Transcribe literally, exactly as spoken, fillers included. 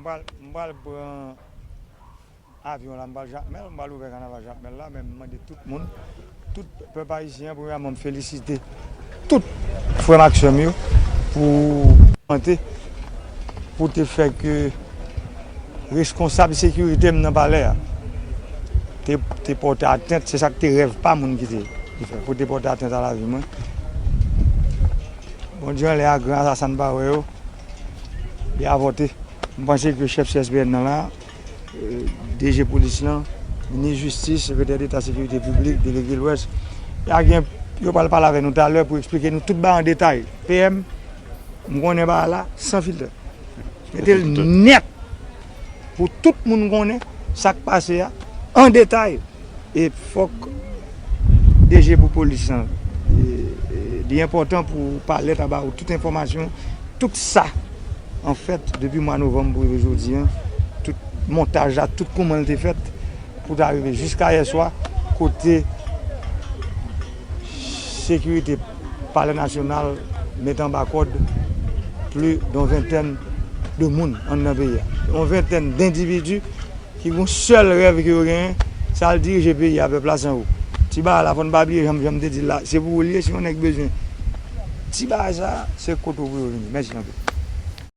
M pral, m pral pran avyon la, m pral Jakmèl, m pral ouvè kanaval Jakmèl la, men m mande tout moun, tout pèp ayisyen an, premyèman, m felisite tout frè m ak sè m yo pou, pou te fè ke reskonsab sekirite m nan palè a te, te pòte atent, se sa k te rèv pa moun ki te, ki fè, pou te pòte atent a lavi mwen. Bondye anlè a gran, asasen pa wè yo, li avòte. M panse ke chèf C S P N nan la, eh, D G polis lan, minis jistis, sekretè deta sekirite piblik, delege Lwès, y a gen, yo pral pale avè nou talè pou eksplike nou tout bagay an detay. P M, m konnen bagay la san filtè. Mete l nèt pou tout moun konnen sa k pase a an detay. E fòk D G pou polis lan, e, e, li enpòtan pou palè ta ba ou tout enfòmasyon, tout sa, anfèt, depi mwa novanm pou rive jodi a, tout montaj la, tout kouman l te fèt, pou ta rive jiska yè swa, kote sekirite Palè Nasyonal met anba kòd plis de yon ventèn de moun anndan peyi a. Yon ventèn dendividi ki gon sèl rèv ke yo genyen, se al dirije peyi a, pèp la san ou. Ti bagay la, fò n pa bliye, jan, jan m te di l la, se pou ou l ye, si yon nèg bezwen ti bagay sa, se kote w pou yo vini. Mèsi anpil.